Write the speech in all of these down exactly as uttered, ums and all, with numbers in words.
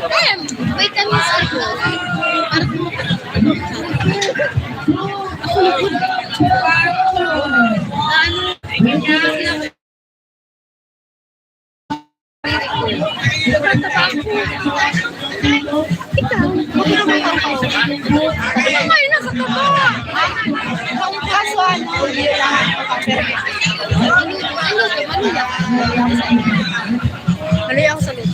Ayan, vitamins ako. Ako na po. Ano? Ikaw, huwag naman ako. Ay, nakakaba. Kaso ano, ano, ano, ano, mali ako sa loob.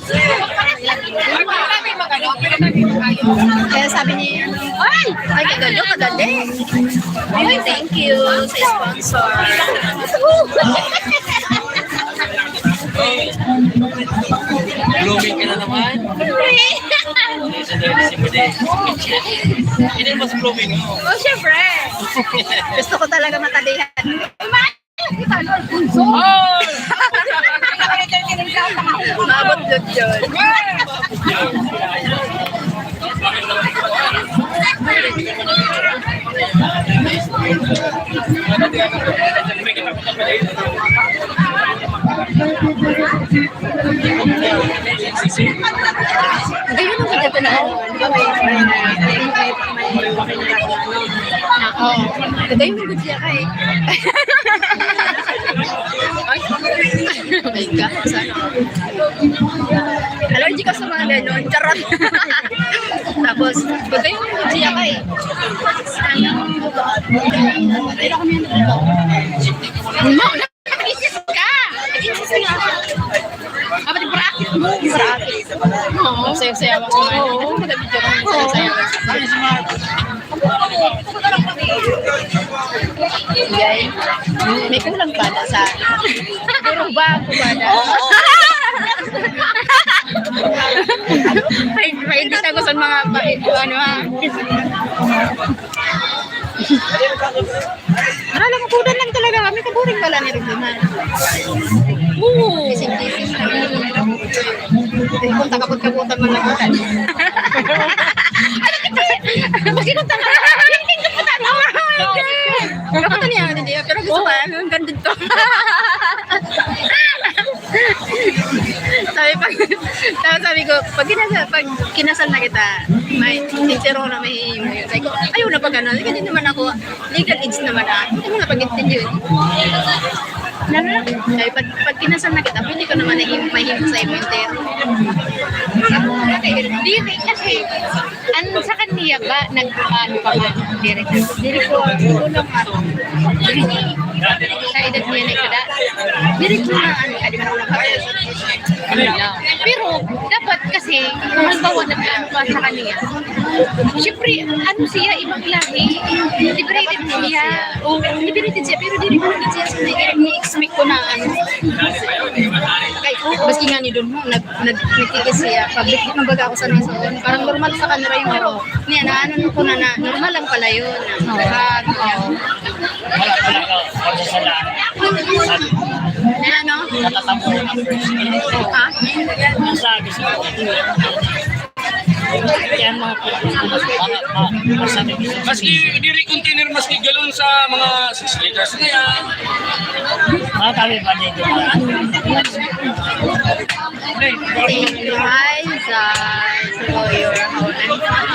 Kaya sabi niya, ay, ay, kagalo, kadali. Ay, thank you sa sponsor. Blooming ka na naman. Hindi mas blooming mo. Oh, syempre. Gusto ko talaga matabihan. Maabot yun yun. Gayon ang kaganda na, ano, may, may, may, may, may, may, na, oh. Gayon ang gudya ka eh. Ay, my God, sana. Allergic ako sa mga ganon. Charot. Tapos, gayon ang gudya ka eh. Ano? Ano? Nag-isis ka! Nag-isis ka! Dapat bracket mo! Bracket! Oo. Sayaw-sayaw ako. Oo. Ano ba video ko? Sayaw-sayaw. Yay. May kulang pa na sa... Puro ba ako ba na? Oo. May, may hindi tago sa mga ba-, ano, ah. Wala lang, kudan lang talaga kami. Kaburing pala ni Rubiman. Oo. Gising-gising kami. Eh, kung takapot-kapotan man lang kita. Ano kita? Pag kinunta ka, hindi ka pa tanaw. Kapatan niya, hindi. Pero gusto ko, ang ganda to. Sabi pag, tapos sabi ko, pag kinasal, pag kinasal na kita, may sincero na may hihimo yun. Sabi ko, ayaw na pag ano, hindi naman ako, legal age naman na, hindi mo na pag-intindi yun. Sabi, pag, pag kinasal na kita, pwede ko naman na him-, may himo sa imo entero. Dili, kasi, an, sa kaniya ba, nag, ano pa man, diri ka. Diri ko, kulang ako. Sa edad niya na kada. Diri ko na, ano, adi man ako nagpapayos. Pero, dapat kasi, kung halimbawa, nag-ano ka sa kaniya, siyempre, ano siya, ibang lahi, liberated siya. Oo, liberated siya, pero diri ko na siya sa may, ni-expect ko na, ano. Kay, maski nga ni Don mo, nag-, nag-, nagkikis siya. Public, di man baga ako sanay sa, parang normal sa kanila yun, pero, niya, na ano ko na, na normal lang pala yun. Oo. Ah, oo. Na ano? Ha? Yan, mga, mga, mga, maski diri container, maski galon sa mga six liters na yan. Mga kami pa dito. Thank you, Liza. So, you're a whole and fine.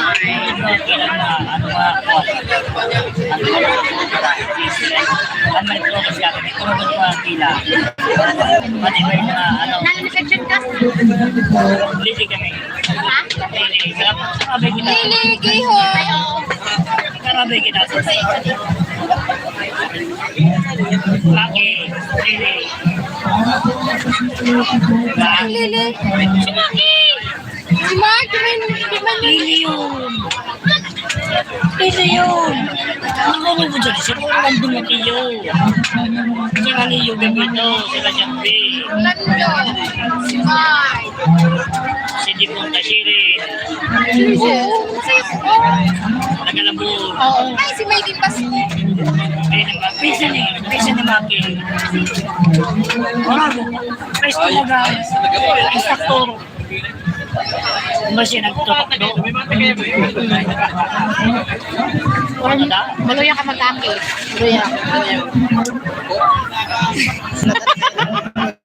Ano yung section ka? Lili kami. Ha? Lili. Lili, Giho. Karabi kita. Lagi. Lili. Lili. Si Maki. Si Maki, may nakikiman yun. Lili yun. Lili yun. Ano ba mo dyan? Sino ang landing na Lili? Si Lili yung gabito. Sila Jambi. Orlando. Si Maki. Si Dipong Tashiri. Oo. Tagalabo. Oo. Ay, si May Dipas. Pinsan ni, pinsan ni Maki. Wala mo. Pwesto mo ga. Instructor. Masi nagtutok do. Maluya ka magkaki. Maluya.